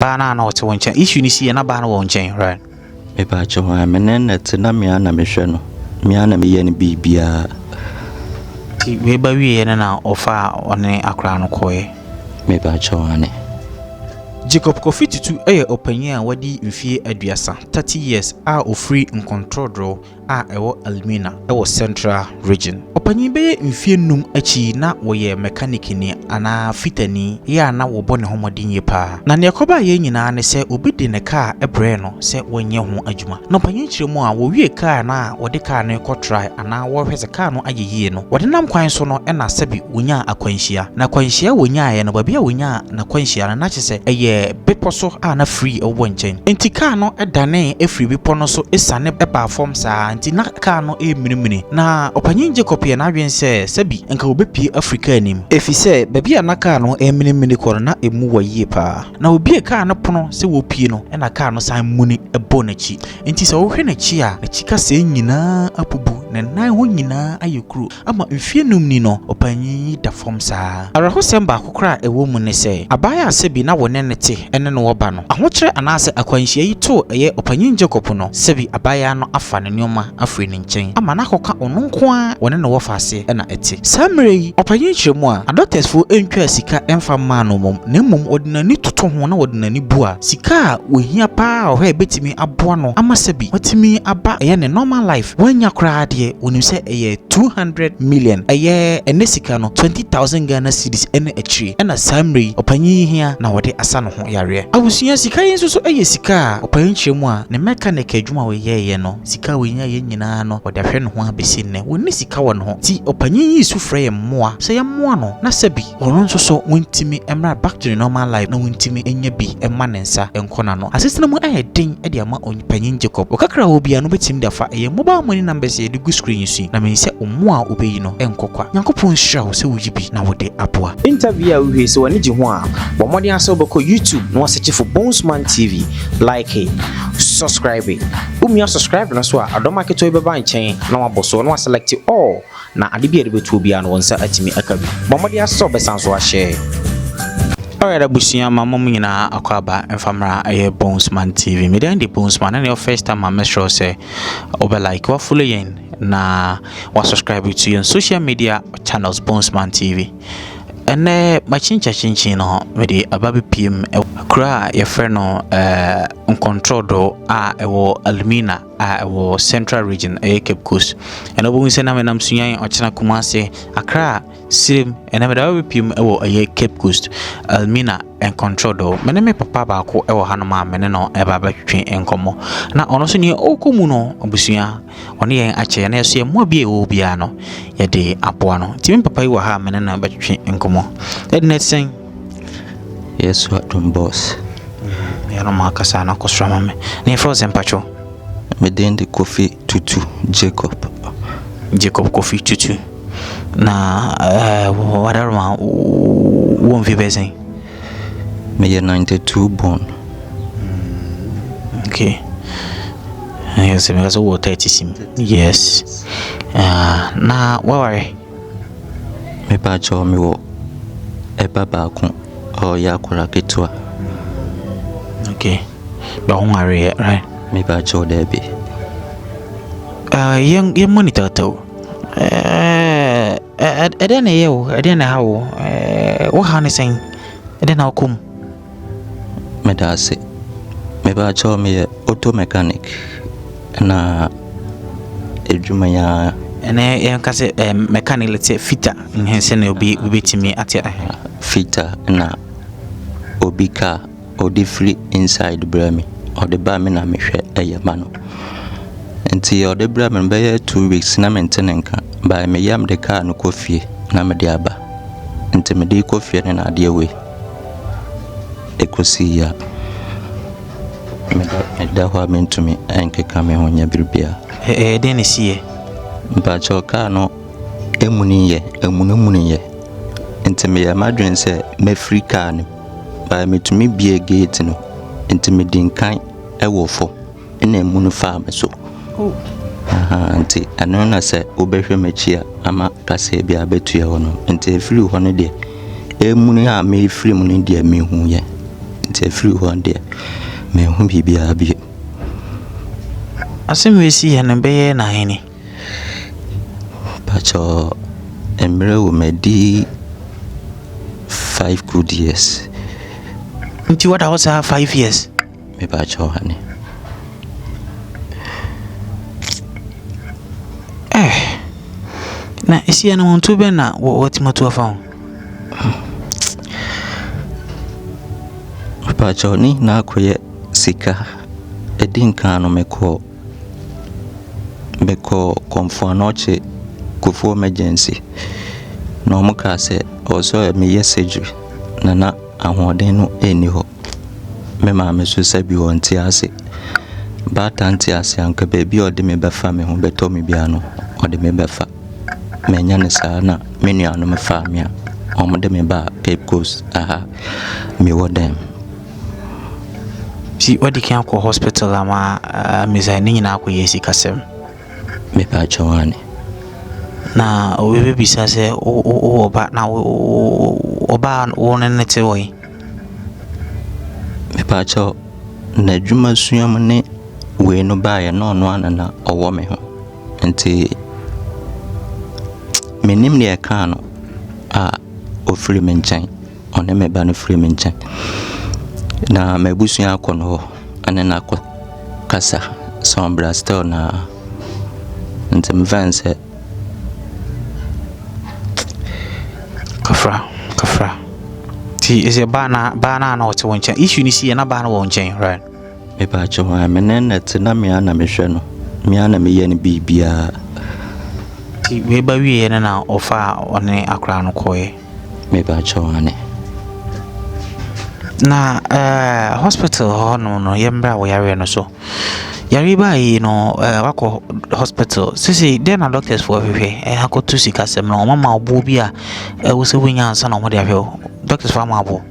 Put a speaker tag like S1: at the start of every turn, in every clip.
S1: Baa no a na ɔte wo nkyɛn, issue no siiɛ na baa no wɔ wo nkyɛn, right?
S2: Mepaakyɛw, a me ne no te na me ara na mehwɛ no. Me ara na meyɛ no biribiara.
S1: Nti wei ba wieɛ no na ɔfaa ɔne akwadaa no kɔeɛ?
S2: Mepaakyɛw, aane.
S1: Jacob Kofi Tutu yɛ ɔpanyin a wadi mfeɛ 30, 30 years, a ɔfiri Nkontrodro a ɛwɔ Elmina wɔ Central Region. Ɔpanyin bɛyɛ mfeɛ num akyi na wɔyɛ mɛkanikini anaa fitani yɛ a na wɔbɔ ne ho mmɔden yie paa. Na nea ɛkɔbaeɛ nyinaa ne sɛ obi de ne kaa brɛɛ no sɛ wɔnyɛ ho adwuma. Na ɔpanyin kyerɛ mu a wɔwie kaa no a wɔde kaa no rekɔ try anaa wɔrehwɛ sɛ kaa no ayɛ yie no, wɔde nam kwan so no na sɛbi wɔnyaa akwanhyia. Na akwanhyia a wɔnyaaeɛ no, baabi a wɔnyaa n'akwanhyia no na kyerɛ sɛ ɛyɛ bepɔ so a na firi wɔ nkyɛn. Enti kaa no danee firii bepɔ no so siane baa fam saa ara. Enti na kaa no remunimuni. Na Ɔpanyin Jacob yɛɛ n'adwene sɛ sɛbi anka wɔbɛpue afiri kaa no mu. Efisɛ baabi a na kaa no remunimuni kɔ no, na emu wɔ yie pa ara. Na wɔbuee kaa no pono sɛ wɔrepue no, ɛnna kaa no san muni bɔɔ n'akyi. Enti sɛ wohwɛ n'akyi a, n'akyi kasɛɛ nyinaa abubu, ne nan hɔ nyinaa ayɛ kuru. Ama mfeɛ num ni no, ɔpanyin yi da fam saa. Awerɛhosɛm baako koraa a ɛwɔ mu ne sɛ, abaayewa a sɛbi na wɔne no te ne no wɔ ba no, ahokyerɛ anaasɛ akwanhyia yi too ɛyɛ ɔpanyin Jacob no, sɛbi abaayewa no afa ne nneɛma afiri ne nkyɛn ama no akɔka ɔno nko ara wɔne no wɔfa ase na ɛte. Saa mmerɛ yi, ɔpanyin kyerɛ mu a, adɔktɛsfoɔ ntwaa sika mfa mmaa no mmom, na mmom wɔde n'ani toto ho na wɔde n'ani bu a, sika a wɔhia paa a ɔhwɛ a ɛbɛtumi aboa no ama sɛbi watumi aba ɛyɛ ne normal life, wannya koraa deɛ, wɔnim sɛ ɛyɛ 200 million, ɛyɛ ɛnnɛ sika no 20,000 Ghana cedis ne akyire, ɛna saa mmerɛ yi ɔpanyin yi hia na wɔde asa ne ho yareɛ. Abusua sika yi nso so yɛ sika a ɔpanyin kyerɛ mu a ne mechanic adwuma a ɔyɛeɛ no, sika a ɔnyaeɛ nyinaa no ɔde ahwɛ ne ho abɛsi nnɛ, ɔnni sika wɔ ne ho, nti ɔpanyin yi su frɛ yɛn mmoa sɛ yɛmmoa no na sɛbi ɔno nso so ɔntumi mmra back to ne normal life na ɔntumi nya bi mma ne nsa nkɔ n'ano. Asetena mu ayɛ den de ama Panyin Jacob, wo kakra a wowɔ biara no wobɛtumi de afa ɛyɛ mobile money numbers a yɛde gu screen yi so yi, na menim sɛ wo mmoa a wobɛyi no nkɔ kwa. Nyankopɔn nhyira wo sɛ woyi bi na wode aboa. Interview a wohwɛ yi sɛ w'ani gye ho a, bɔ mmɔden ara sɛ wobɛkɔ YouTube na woasɛkye for Bonesman TV, like, subscribe. Womia subscribe no so a, adɔma ketewa bi bɛba nkyɛn na woabɔ so na woaselect all. Na ade bi a yɛde bɛto obiara no, wo nsa atumi aka bi. Bɔ mmɔden ara sɛ wobɛsan so ahyɛ. Alright abusua ma mo nyinaa akɔ aba mfa mmra ɛyɛ Bonesman TV. Me dan de Bonesman ɛna yɛ first time a mɛsrɛ wo sɛ wobɛ like, wa follow yɛn na wa subscribe to yɛn social media channels Bonesman TV. Ɛnɛ makyinkyankyinkyin no mede aba bɛpiem kuro a yɛfrɛ no ɛɛ Nkontrɔdo a ɛwɔ Alumina a ɛwɔ Central Region, ɛyɛ Cape Coast. Ɛna wobɛhu sɛ na menam Sunyani, Ɔkyena, Kumase, Accra, Sirem, ɛna mede aba bɛpiem wɔ ɛyɛ Cape Coast, Elmina, Nkontrɔdo. Me ne me papa baako wɔ hanom a me ne no ɛba bɛtwetwe nkɔmmɔ. Na ɔno nso neɛ ɔrekɔ mu no, abusua, ɔne yɛn akyɛ, na yɛso yɛn mmoa bi a ɛwɔ biara no, yɛde aboa no. Nti me papa yi wɔ ha a me ne no bɛtwetwe nkɔmmɔ. Ɛde na ɛte sɛn?
S2: Yesu adom boss.
S1: Yɛ no ma kasa na kɔ soro ama me. Na yɛfrɛ wo sɛ mpatwo?
S2: Me din de Kofi Tutu Jacob.
S1: Jacob Kofi Tutu. Na eh, wadaroma wo mfe bɛyɛ sɛn?
S2: Meyɛ 92 born.
S1: Okay. Yes, meka sɛ wowɔ 30 sim. Yes. Uh, na waware?
S2: Mepakyɛw mewɔ ɛba baako a ɔyɛ akwadaa ketewa.
S1: Okay. But wo nwareeɛ, right?
S2: Mepakyɛw daabi.
S1: Uh, yɛn yɛn mmɔ ne tawtaw. Eh, ɛdɛn na ɛyɛ wo? Ɛdɛn na ɛha wo? Eh, wo haw ne sɛn? Ɛdɛn na wokɔ mu?
S2: Meda ase. Mepakyɛw meyɛ auto mechanic na adwuma yi ara.
S1: Ɛnɛ yɛnka sɛ eh, mechanic lete sɛ fita nhɛn sɛnea obi wobɛtumi ate.
S2: Fita na obi car ɔde firi inside brɛ me. Ɔde ba me na mehwɛ ɛyɛ ma no. Nti ɔde brɛ me no bɛyɛ 2 weeks na mente ne nka. By meyɛ a mede car no kɔ fie na mede aba. Nti mede kɔ fie no na adeɛ wei ɛkɔsii a meda hɔ a mentumi nkeka me ho nyɛ biribiara.
S1: Ɛyɛ dɛn na ɛsiiɛ?
S2: Mpakyɛw kaa no emuniyɛ, emunimuniyɛ. Nti meyɛɛ m'adwene sɛ mɛfiri kaa no mu. But metumi bue gate no, nti medi nkan wɔ fam ɛna emu no faa me so. Aha, nti ɛno na sɛ wobɛhwɛ m'akyi a ama kaseɛ bi abɛtua hɔ no. Nti ɛfiri hɔ no deɛ, emuni a mefiri mu no deɛ mehuiɛ. Nti ɛfiri hɔ no deɛ, manhu biribiara bio.
S1: Asɛm wei si yɛ no bɛyɛ na hene?
S2: Pakyɛ mmerɛ wɔ madi 5 good years.
S1: Nti wada hɔ saa 5 years?
S2: Mepakyɛw ane.
S1: Eh, na ɛsi anammɔntuo bɛn na wɔatumi atu afa ho?
S2: Mepakyɛw ne nyinaa akɔyɛ sika. Ɛdi nkan no mekɔɔ mekɔɔ Komfo Anokye Kufuor Emergency na wɔn kaa sɛ ɛwɔ sɛ meyɛ surgery na na ahoɔden no nni hɔ. Me maame nso sɛbi ɔnte ase. Baatan te ase a anka baabi a ɔde me bɛfa me ho bɛtɔ me biara no, ɔde me bɛfa. Manyɛ no saa na me nuanom faa me a wɔde me baa Cape Coast aha mewɔ dɛm.
S1: Nti wadi kan akɔ hospital ama misa ne nyinaa akɔyɛ sikasɛm?
S2: Mepaakyɛw aane.
S1: Na obi bɛbisa sɛ wowɔ ba na ɔbaa wo ne no te wɔ he?
S2: Mepaakyɛw, n'adwuma sua mu ne wei no baeɛ na ɔno ara na na ɔwɔ me ho. Nti mennim deɛ ɛkaa no a ɔfiri me nkyɛn, ɔne me ba no firi me nkyɛn. Na m'abusua akɔ no hɔ ɛne no akɔ kasa sɛ ɔmbra still na nti mefa no sɛ.
S1: Kafra, kafra. Ti ɛsɛ baa na baa na na ɔte wo nkyɛn. Issue ni si yɛ na baa no wɔ wo nkyɛn, right?
S2: Mepaakyɛw a me ne na te na me ara na mehwɛ no. Me ara na meyɛ no biribiara.
S1: Ti wei ba wieɛ no na ɔfaa ɔne akwadaa no kɔeɛ.
S2: Mepaakyɛw ane.
S1: Na eh, hospital hɔ nom no yɛmbra wo yareɛ no so. Yareɛ baa yi no eh, wakɔ hospital. Sisi dɛn na doctors foɔ hwehwɛ eh, akɔto sikasɛm no wɔn ama wo boɔ bi a ɛwɔ sɛ wonya ansa na wɔde ahwɛ wo. Doctors foɔ ama wo boɔ?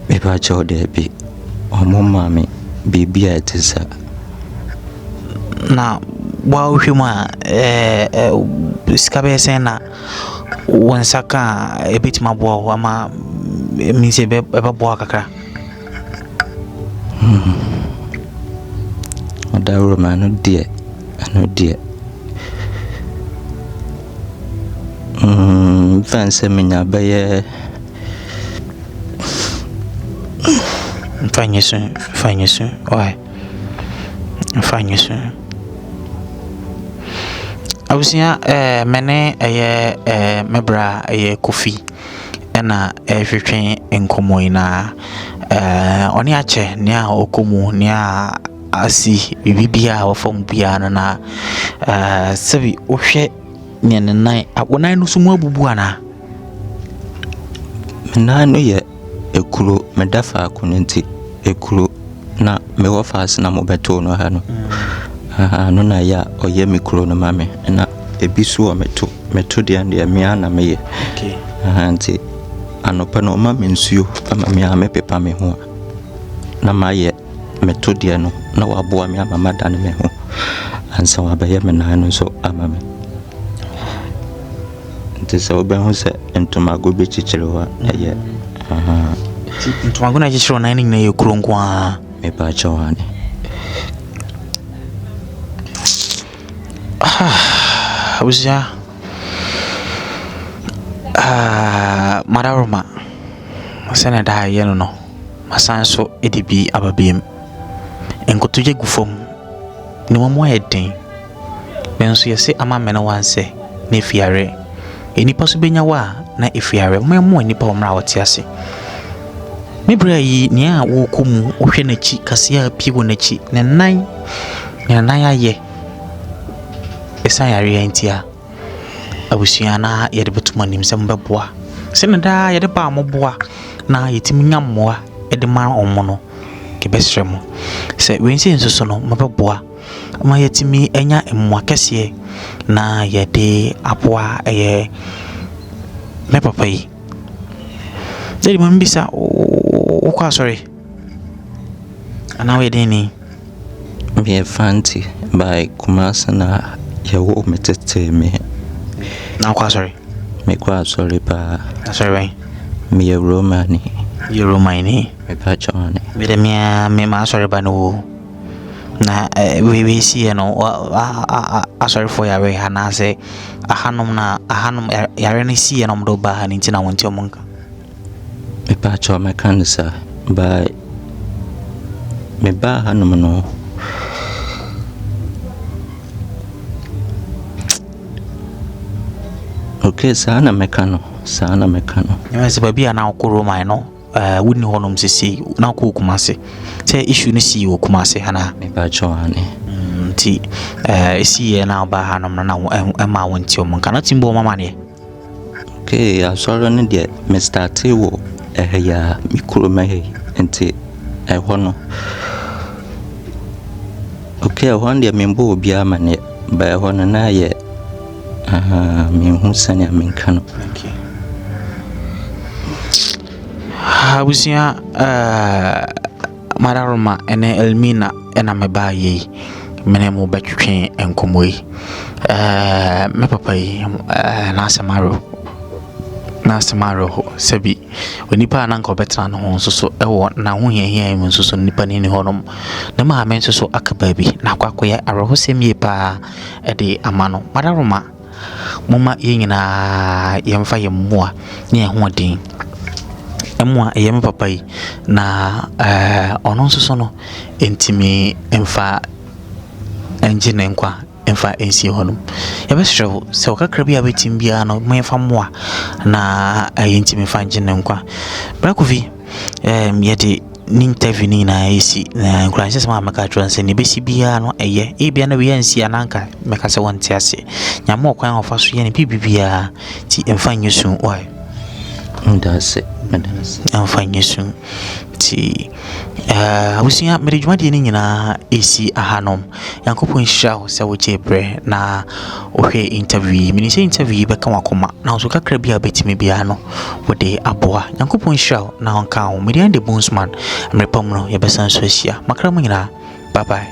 S2: Mepaakyɛw daabi, wɔn mmaa me biribi a ɛte saa.
S1: Na wo a wohwɛ mu a eh, eh, sika bɛyɛ sɛn na wo nsa ka a ɛbɛtumi aboa wo ama mean sɛ ɛbɛboa wo kakra?
S2: Ɔdawuroma ɛno deɛ, ɛno deɛ. Mfa no sɛ menya bɛyɛ.
S1: Mfa nyɛ su, mfa nyɛ su, why? Mfa nyɛ su. Abusua ɛɛ me ne ɛyɛ ɛɛ me bra ɛyɛ Kofi. Ɛna ɛretwetwe nkɔmmɔ yi na ɛɛ ɔne akyɛ nea ɔkɔ mu, nea asi, biribi biara a wafa mu biara no na ɛɛ sɛbi wohwɛ nea ne nan, wo nan no nso mu abubu anaa?
S2: Me nan no yɛ ekuro, meda faako no nti ekuro na mewɔ faase na mobɛtoo no ha no. Aha, no na ɛyɛ a ɔyɛ me kuro no ma me na ebi so wɔ me to. Me to deɛ deɛ me ara na meyɛ.
S1: Okay.
S2: Aha, nti anɔpa no ɔma me nsuo ama me ara mepepa me ho a na mayɛ me to deɛ no na waboa me ama madane me ho ansa wabɛyɛ me nan no nso ama me. Nti sɛ wobɛhu sɛ ntomago bi kyekyere hɔ a ɛyɛ aha.
S1: Nti ntomago na ɛkyekyere wo nan no nyinaa yɛ kuro nko ara?
S2: Mepa kyɛw ane.
S1: Abusua, Madaroma, sɛnea daa yɛyɛ no no, masan nso de bi aba bio. Nkotodwe gu fam, ne mu ayɛ den, nanso yɛse ama mmɛ no wansɛ na efi awerɛ. Nnipa nso bɛnya wo a, na efi awerɛ. Momma yɛmmoa nnipa wɔ mmerɛ a wɔte ase. Me bra yi, nea ɔrekɔ mu, wohwɛ n'akyi, kaseɛ a apue wɔ n'akyi, ne nan, nea ne nan ayɛ ɛsiane yareɛ nti a, abusua na yɛde bɛto mo anim sɛ mobɛboa. Sɛnea daa yɛde ba a moboa na yɛtumi nya mmoa de ma wɔn no, yɛbɛsrɛ mo sɛ wei nso nso so no mobɛboa ma yɛatumi anya mmoa kɛseɛ na yɛde aboa ɛyɛ me papa yi. Daddy ma mebisa wokɔ asɔre anaa woyɛ dɛn ni?
S2: Meyɛ Fanti by Kumasi na yɛwoo me tetee me.
S1: Na wokɔ asɔre?
S2: Mekɔ asɔre paa.
S1: Asɔre bɛn?
S2: Meyɛ Romani.
S1: Woyɛ Roman ni?
S2: Mepakyɛw ane.
S1: Me de me ara me m'asɔre ba no wo. Na wei wei siiɛ no asɔrefoɔ yare anaasɛ ahanom na ahanom yare no siiɛ na wɔde wo baa ha no nti na wɔnte wɔn nka?
S2: Mepakyɛw mɛka no saa but mebaa hanom no okay saa na mɛka no saa na mɛka no.
S1: Ɛmɛ sɛ baabi a na wokɔ Roman no wonni hɔnom sesei na wokɔ Kumase sɛ issue no sii wɔ Kumase anaa?
S2: Mepakyɛw ane.
S1: Nti ɛsiiɛ na wobaa hanom no na ɛma wo nte wɔn nka na wotumi bɔ wɔn amaneɛ?
S2: Okay, asɔre no deɛ me startee wɔ ɛha yi ara, me kurom ha yi, nti ɛhɔ no, okay ɛhɔ no deɛ memmɔ obiara amaneɛ, but ɛhɔ no na ayɛ ahaa menhu sɛnea menka no.
S1: Okay. Abusua ɛɛ. Madaroma ne Elmina na mebaa yei, me ne mo bɛtwetwe nkɔmmɔ yi. Ɛɛ me papa yi, ɛɛ n'asɛm awerɛho, n'asɛm awerɛho. Sɛbi onipa a na anka ɔbɛtena ne ho nso so wɔ n'ahohiahia yi mu nso so nipa no nni hɔnom. Ne maame nso so aka baabi na akɔ akɔyɛ awerɛhosɛm yie pa ara de ama no. Madaroma. Momma yɛn nyinaa yɛmfa yɛn mmoa ne yɛn ahoɔden mmoa ɛyɛ me papa yi na ɛɛ ɔno nso so no ntumi mfa ngye ne nkwa mfa nsie hɔnom. Yɛbɛsrɛ wo sɛ wo kakra bi a wobɛtumi biara no ma yɛmfa mmoa na yɛntumi mfa ngye ne nkwa. Bra Kofi, ɛɛm yɛde ne interview no nyinaa ɛsi na nkuranhyɛsɛm a mɛka akyerɛ no sɛ nea ɛbɛsi biara no ɛyɛ. Ebia na wei ansi a na anka mɛka sɛ wɔnte aseɛ. Nyame wɔ kwan a ɔfa so yɛ ne biribi biara nti mfa nyɛ su why.
S2: Meda ase, meda ase.
S1: Mfa nyɛ su nti ɛɛ abusua mede dwumadie no nyinaa ɛsi ahanom. Nyankopɔn nhyira wo sɛ wogyee berɛ na wohwɛɛ interview yi. Menim sɛ interview yi bɛka w'akoma nanso kakra bi a wobɛtumi biara no wode aboa. Nyankopɔn nhyira wo na ɔnka wo ho. Mede Andy Bonesman, mmerɛ pa mu no yɛbɛsan so ahyia. Makra mu nyinaa, bye bye.